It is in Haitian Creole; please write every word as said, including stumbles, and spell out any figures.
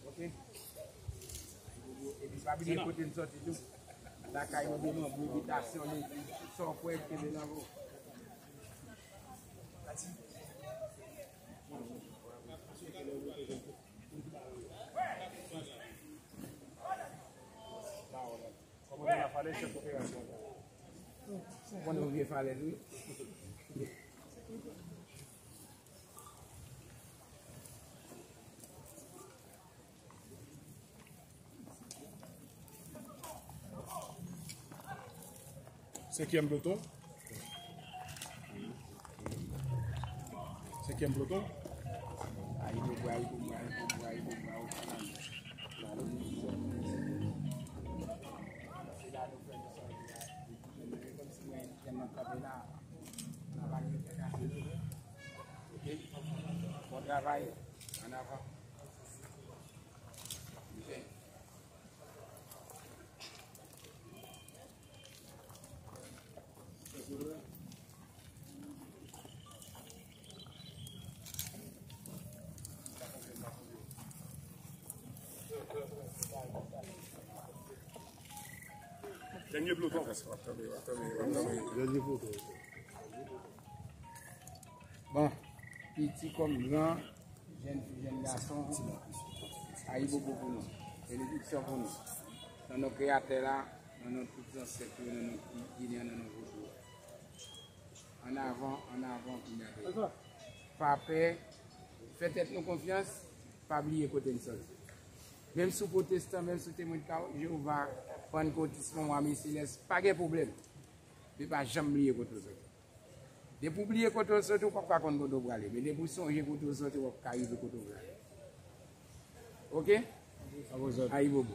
Ok. Epi pa bliye kote n sòti tou. Lakay nou gen manbo, bitasyon, legliz, tout sa w kwè, kenbe nan men w. Kòman nou vye falèz wi. Senkyèm ploton. Senkyèm ploton. Ayibobo, ayibobo, ayibobo, ayibobo, ayibobo. Se la nou fè nou sòti la. Kòm si mwen, mwen kanpe la. Travay yo fè kase nou. Ok. Bon travay. An avan. Ok. Dènye ploton. Dènye ploton. Bon, piti kòm gran, jèn fi, jèn gason, ayibobo pou nou. Benediksyon pou nou. Nan non Kreyatè la, nan non tout zansèt yo, nan non tout Ginen, nan non vodou. An avan, an avan, pou n ale. Pa pè, fè tèt nou konfyans, pa bliye kote n sòti. Menm si w pwotestan, menm si w temwen de Jewova, pannkotis, Mwa Mwaye Selès, pa gen pwoblèm. Men pa janm bliye kote w sòti. Depi w bliye kote w sòti, w p ap ka konn kote w prale. Men depi w sonje kote w sòti, w ap ka rive kote w prale. Ok? Ayibobo.